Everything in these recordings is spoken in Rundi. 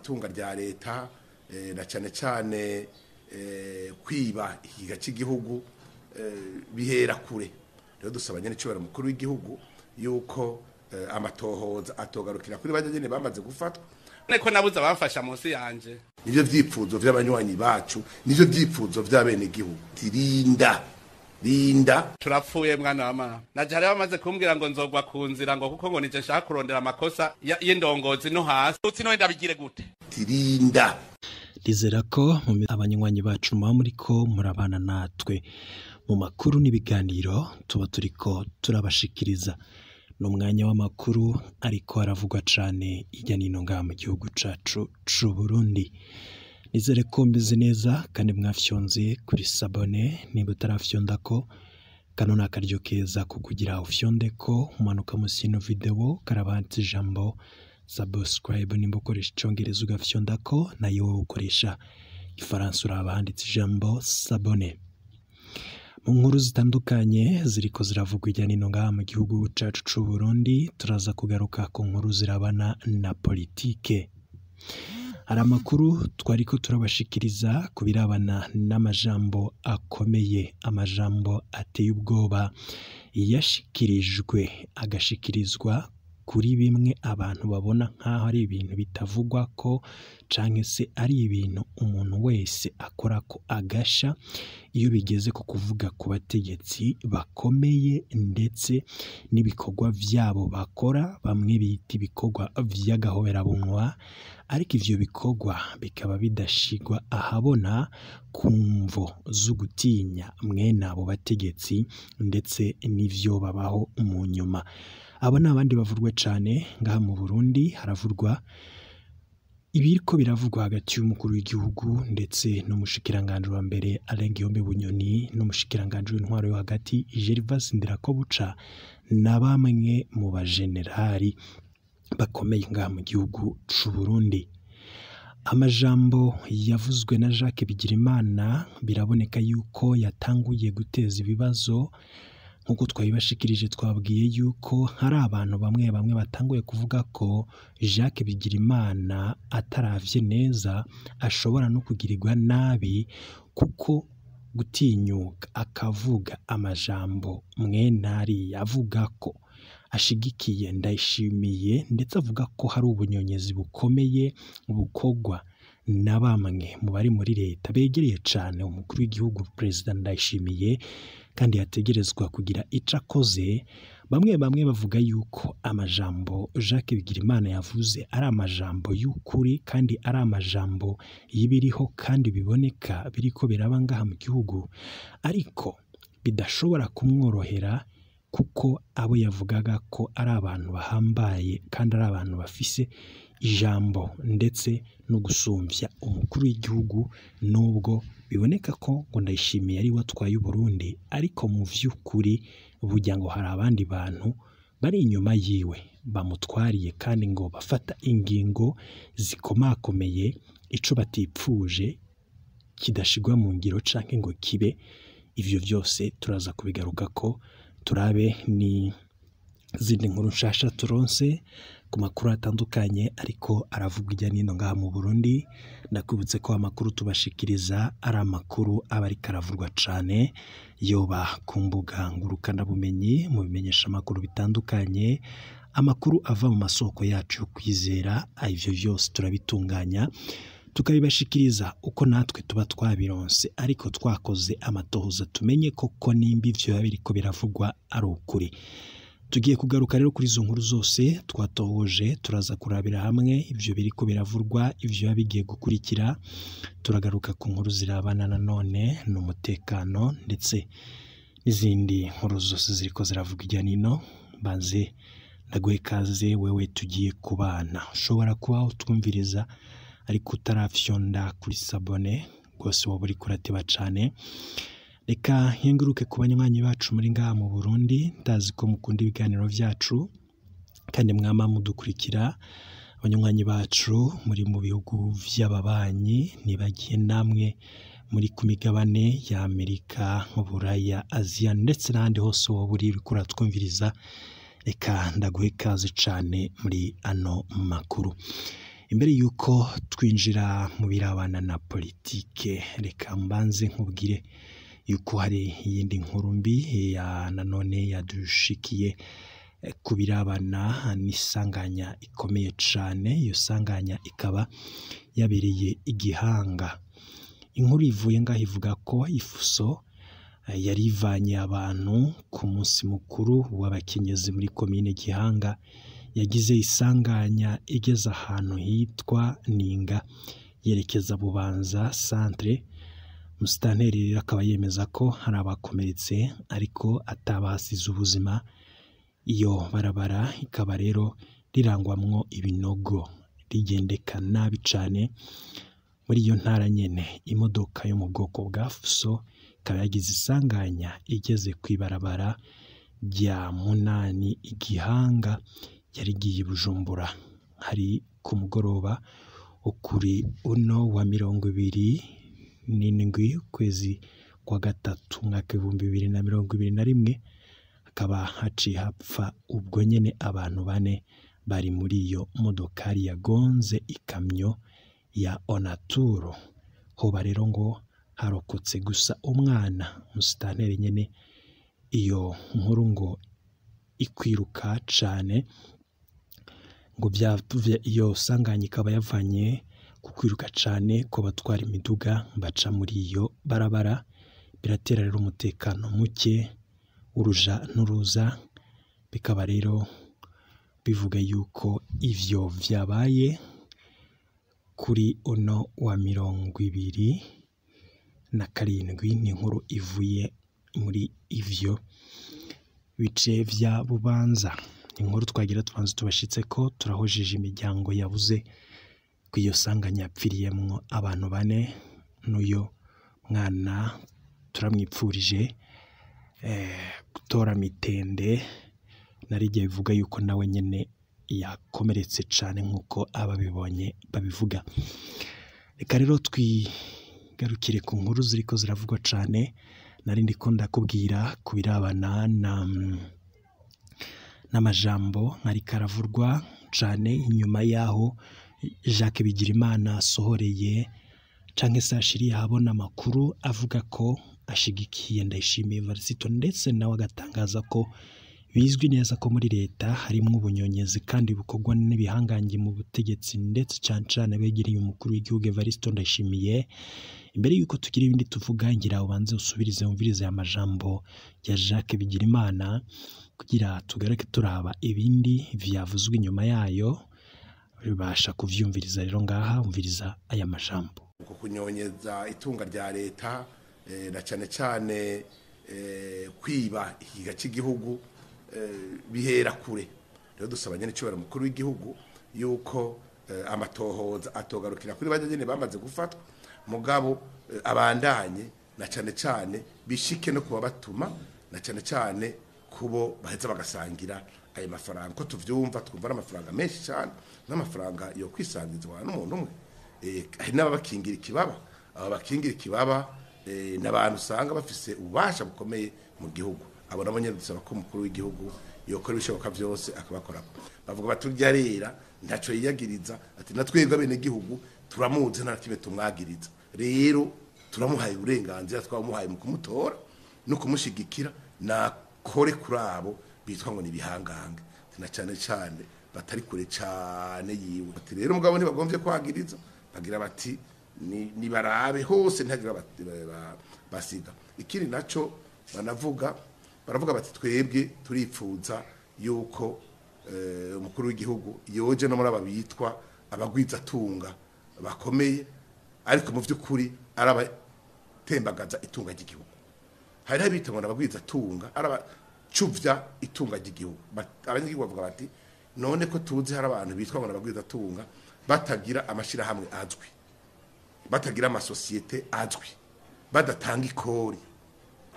itunga rya leta, na cane cane kwiba ikiga cy'igihugu, bihera kure. Rero dusaba nyene cyo mukuru w'igihugu yuko amatohoza atogarukira kuri bajya nyene bamaze gufatwa. Niko nabuze abamfasha munsi yanje. Nivyo vyipfuzo vy'abanywanyi bacu, nivyo vyipfuzo vy'abene gihugu. Tirinda rinda turapfuye mwana wa mama. Naje hari bamaze kumbwira ngo nzogwa ku nzira, ngo kuko ngo nije nshaka kurondera amakosa y'indongozi no hasi. Utsi no ndabigire gute? Tirinda. Ndizera ko abanywanyi bacu muba muriko murabana natwe mu makuru n'ibiganiro tuba turiko turabashikiriza. N'umwanya w'amakuru ariko aravugwa cane hirya nino ngaha mu gihugu cacu c'u Burundi. Nizere ko mbizi neza kandi mwafyonze kuri sabone. Niba utarafyonda ko kano ni akaryo keza ko kugira ufyonde ko umanuka munsi y'ino video karabanditse ijambo subscribe. Nimba ukoresha icongereza ugafyonda ko, nayo wowe ukoresha ifaransa uraba handitse ijambo sabone. Mu nkuru zitandukanye ziriko ziravugwa hirya nino ngaha mu gihugu cacu c'u Burundi, turaza kugaruka ku nkuru zirabana na politike. Hari amakuru twariko turabashikiriza ku birabana n'amajambo akomeye, amajambo ateye ubwoba yashikirijwe agashikirizwa kuri bimwe abantu babona nk'aho ari ibintu bitavugwa ko canke se ari ibintu umuntu wese akora ko agasha iyo bigeze ku kuvuga ku bategetsi bakomeye ndetse n'ibikorwa vyabo bakora, bamwe bita ibikorwa vy'agahoberabunwa, ariko ivyo bikorwa bikaba bidashigwa ahabona ku mvo z'ugutinya mwene abo bategetsi ndetse n'ivyo babaho mu nyuma. Abo ni abandi bavurwa cane ngaha mu Burundi. Haravurwa ibiriko biravugwa hagati y'umukuru w'igihugu ndetse n'umushikiranganje wa mbere Alain Guillaume Bunyoni n'umushikiranganje w'intwaro yo hagati Gervais Ndirakobuca na bamwe mu bajenerali bakomeye ngaha mu gihugu c'u Burundi. Amajambo yavuzwe na Jacques Bigirimana biraboneka yuko yatanguye guteza ibibazo. Nkuko twabibashikirije, twabwiye yuko hari abantu bamwe bamwe batanguye kuvuga ko Jacques Bigirimana ataravye neza ashobora no kugirirwa nabi, kuko gutinyuka akavuga amajambo mwene ariya avuga ko ashigikiye Ndayishimiye, ndetse avuga ko hari ubunyonyezi bukomeye bukorwa na bamwe mu bari muri leta begereye cane umukuru w'igihugu Perezida Ndayishimiye, kandi yategerezwa kugira ico akoze. Bamwe bamwe bavuga yuko amajambo Jacques Bigirimana yavuze ari amajambo y'ukuri kandi ari amajambo y'ibiriho kandi biboneka biriko biraba ngaha mu gihugu, ariko bidashobora kumworohera kuko abo yavugaga ko ari abantu bahambaye kandi ari abantu bafise ijambo ndetse no gusumvya umukuru w'igihugu, nubwo biboneka ko ngo Ndayishimiye ari we atwaye Uburundi, ariko mu vy'ukuri burya ngo hari abandi bantu bari inyuma yiwe bamutwariye kandi ngo bafata ingingo zikomakomeye, ico batipfuje kidashigwa mu ngiro canke ngo kibe. Ivyo vyose turaza kubigarukako, turabe ni zindi nkuru nshasha turonse ku makuru atandukanye ariko aravugwa hirya nino ngaha mu Burundi. Ndakwibutse ko amakuru tubashikiriza ari amakuru aba ariko aravurwa cane, yoba ku mbuga ngurukanabumenyi, mu bimenyesha amakuru bitandukanye, amakuru ava mu masoko yacu yo kwizera. Ivyo vyose turabitunganya tukabibashikiriza uko natwe tuba twabironse, ariko twakoze amatohoza tumenye koko nimba ivyo biba biriko biravugwa ari ukuri. Tugiye kugaruka rero kuri izo nkuru zose twatohoje, turaza kurabira hamwe ivyo biriko biravurwa, ivyo biba bigiye gukurikira. Turagaruka ku nkuru zirabana nanone n'umutekano ndetse n'izindi nkuru zose ziriko ziravuga hirya nino. Mbanze ndaguhe ikaze wewe tugiye kubana. Ushobora kuba utwumviriza ariko utarafyonda kuri sabone, rwose woba uriko urateba cane. Reka nkenguruke ku banywanyi bacu muri ngaha mu Burundi, ndazi ko mukunda ibiganiro vyacu kandi mwama mudukurikira. Abanywanyi bacu muri mu bihugu vy'ababanyi, nibagiye namwe muri ku migabane ya Amerika, Uburaya, Aziya ndetse n'ahandi hose woba uri uriko uratwumviriza. Reka ndaguhe ikaze cane muri ano makuru. Imbere yuko twinjira mu birabana na politike, reka mbanze nkubwire yuko hari iyindi nkuru mbi ya nanone yadushikiye ku birabana n'isanganya ikomeye cane. Iyo sanganya ikaba yabereye igihanga. Inkuru ivuye ngaho ivuga ko ifuso yari ivanye abantu ku munsi mukuru w'abakenyezi muri komine Gihanga yagize isanganya igeze ahantu hitwa Ninga yerekeza Bubanza centre. Musitanteri rero akaba yemeza ko hari abakomeretse ariko atabahasize ubuzima. Iyo barabara ikaba rero rirangwamwo ibinogo, rigendeka nabi cane. Muri iyo ntara nyene imodoka yo mu bwoko bwa fuso ikaba yagize isanganya igeze kw'ibarabara rya munani igihanga yari igiye Bujumbura. Hari ku mugoroba kuri uno wa 27 ukwezi kwa gatatu umwaka 2021, hakaba haciye hapfa ubwo nyene abantu bane bari muri iyo modokari yagonze ikamyo ya Onaturo. Hoba rero ngo harokotse gusa umwana. Musitanteri nyene iyo nkuru ngo ikwiruka cane, ngo iyo sanganya ikaba yavanye ku kwiruka cane ko batwara imiduga baca muri iyo barabara. Biratera rero umutekano muke, uruja n'uruza. Bikaba rero bivuga yuko ivyo vyabaye kuri uno wa 27. Ni inkuru ivuye muri ivyo bice vya Bubanza. Inkuru twagira tubanze tubashitse ko turahojeje imiryango yabuze ku iyo sanganya yapfiriyemwo abantu bane, n'uyo mwana turamwipfurije gutora mitende. Narigiye bivuga yuko nawe nyene yakomeretse cane nkuko ababibonye babivuga. Reka rero twigarukire ku nkuru ziriko ziravugwa cane. Nari ndiko ndakubwira ku birabana n'amajambo ariko aravurwa cane inyuma yaho Jacques Bigirimana asohoreye canke se ashiriye ahabona amakuru avuga ko ashigikiye Ndayishimiye Evariste, ndetse nawe agatangaza ko bizwi neza ko muri leta harimwo ubunyonyezi kandi bukorwa n'ibihangange mu butegetsi, ndetse cane cane abegereye umukuru w'igihugu Evariste Ndayishimiye. Imbere yuko tugira ibindi tuvuga, ngira ubanze usubirize wumvirize aya majambo ya Jacques Bigirimana kugira tugaruke turaba ibindi vyavuzwe inyuma yayo. Bibasha kuvyumviriza rero ngaha, umviriza aya majambo. Uko kunyonyeza itunga rya leta na cane cane kwiba ikiga cy'igihugu bihera kure. Rero dusaba nyene cyubahiro mukuru w'igihugu yuko amatohoza atogarukira kuri bajya nyene bamaze gufatwa, mugabo abandanye na cane cane bishike no kuba batuma na cane cane kubo baheza bagasangira ayo mafaranga. Ko tuvyumva twumva ari amafaranga menshi cyane, n'amafaranga yo kwisangizwa n'umuntu umwe. Hari n'ababakingira ikibaba, aba bakingira ikibaba n'abantu usanga bafise ububasha bukomeye mu gihugu. Abo nabo nyene dusaba ko umukuru w'igihugu yokora ibishoboka vyose akabakorako. Bavuga bati urya rera ntaco yiyagiriza, ati natwebwe abene gihugu turamuzi nta kimwe tumwagiriza. Rero turamuhaye uburenganzira twamuhaye mu kumutora no kumushigikira, nakore kuri abo bitwa ngo ni bihangange na cane cane batari kure cane yiwe. Ati rero mugabo ntibagomvye kwagiriza, bagira bati ni barabe hose ntagira basiga. Ikindi naco banavuga, baravuga bati twebwe turipfuza yuko umukuru w'igihugu yoje no muri aba bitwa abagwiza tunga bakomeye, ariko mu vy'ukuri arabatembagaza itunga ry'igihugu. Hari abitwa ngo abagwiza tunga arabacuvya itunga ry'igihugu. Abanyagihugu bavuga bati none ko tuzi hari abantu bitwa ngo abagwiza tunga batagira amashira hamwe azwi, batagira amasosiyete azwi, badatanga ikori,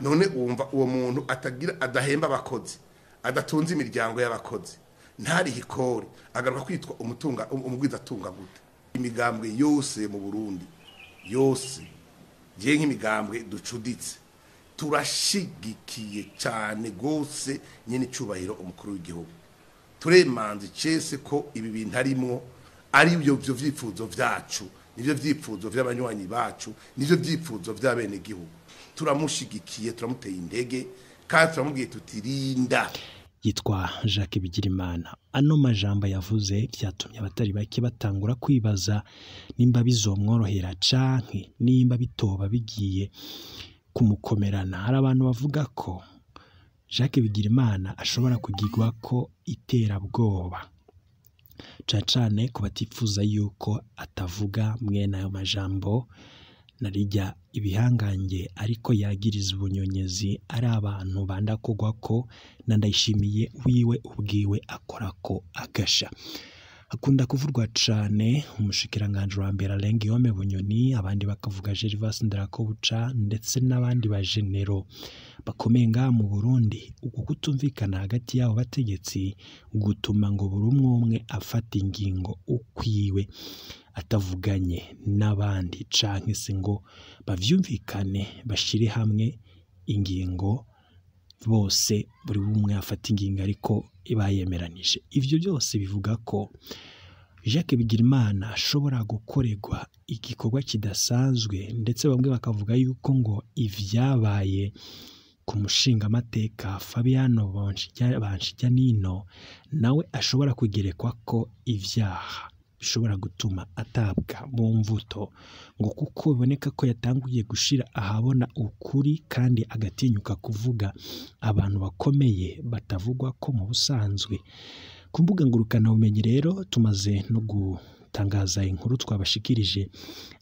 none wumva uwo muntu atagira adahemba abakozi, adatunze imiryango y'abakozi, ntarihe ikori, agaruka kwitwa umutunga umugwiza tunga gute? Imigambwe yose mu Burundi yose, je nk'imigambwe ducuditse, turashigikiye cyane gose nyene icubahiro umukuru w'igihugu. Turemanze cese ko ibi bintu arimwo Ari byo vyifuzo vyacu, nivyo vyifuzo vy'abanywanyi bacu, nivyo vyifuzo vy'abene gihugu. Turamushigikiye, turamuteye intege kandi turamubwiye tutirinda. Yitwa Jacques Bigirimana. Ano majambo yavuze vyatumye abatari bake batangura kwibaza nimba bizomworohera canke nimba bitoba bigiye kumukomerana. Hari abantu bavuga ko Jacques Bigirimana ashobora kugirwa ko iterabwoba, cane cane ku batifuza yuko atavuga mwene ayo majambo narijya ibihangange, ariko yagiriza ubunyonyezi ari abantu banda kugwa ko na Ndayishimiye wiwe ubwiwe akora ko agasha. Akunda kuvurwa cane umushikiranganje wa mbere Alain Guillaume Bunyoni, abandi bakavuga Gervas Ndarakobuca ndetse n'abandi bajenero bakomeye ngaha mu Burundi. Uku kutumvikana hagati y'abo bategetsi gutuma ngo buri umwe umwe afata ingingo ukwiwe atavuganye n'abandi canke se ngo bavyumvikane bashire hamwe ingingo bose, buri umwe afata ingingo ariko ibayemeranije. Ivyo byose bivuga ko Jacques Bigirimana ashobora gukorerwa igikorwa kidasanzwe, ndetse bamwe bakavuga yuko ngo ivyabaye ku mushingamateka Fabiano Banshijyanino nawe ashobora kugerekwa ko ivyaha bishobora gutuma atabwa mu mvuto, ngo kuko biboneka ko yatanguye gushira ahabona ukuri kandi agatinyuka kuvuga abantu bakomeye batavugwa ko mu busanzwe. Ku mbuga ngurukanabumenyi rero tumaze no gutangaza inkuru twabashikirije,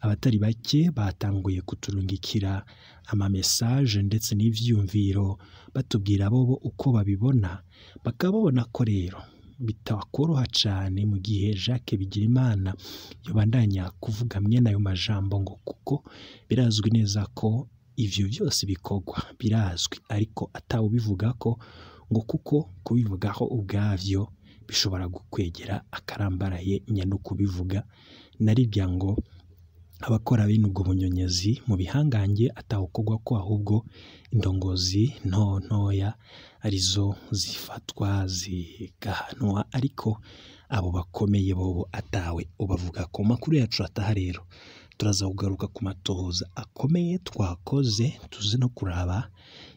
abatari bake batanguye kuturungikira ama message ndetse n'ivyumviro batubwira bobo uko babibona, bakaba babona ko rero bitakoroha cane mu gihe Jacques Bigirimana yobandanya kuvuga mwene ayo majambo, ngo kuko birazwi neza ko ivyo byose bikorwa birazwi, ariko atawubivuga ko, ngo kuko kubivugaho ubwavyo bishobora gukwegera akarambaraye nyano kubivuga. Naribya ngo abakora bene ubwo bunyonyezi mu bihangange atawukogwa ko, ahubwo indongozi nto ntoya arizo zifatwa zigahanwa, ariko abo bakomeye bobo atawe ubavuga. Ku makuru yacu ataha rero turaza kugaruka ku matohoza akomeye twakoze, tuze no kuraba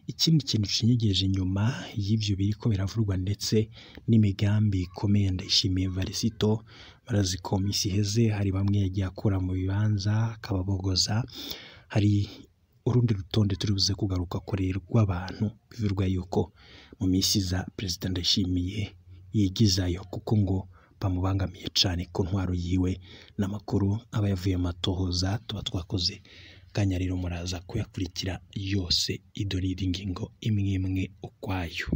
ikindi kintu cinyegeje inyuma y'ivyo biriko biravurwa ndetse n'imigambi ikomeye Ndayishimiye Varisito. Barazi ko misi iheze hari bamwe yagiye akura mu bibanza akababogoza. Hari urundi rutonde turi buze kugaruka ko rero rw'abantu bivurwa yuko mu misi za Perezida Ndayishimiye yigizayo, kuko ngo bamubangamiye cane ku ntwaro yiwe. N'amakuru aba yavuye mu matohoza tuba twakoze kanya rero muraza kuyakurikira yose, idorira ingingo imwe imwe ukwayo.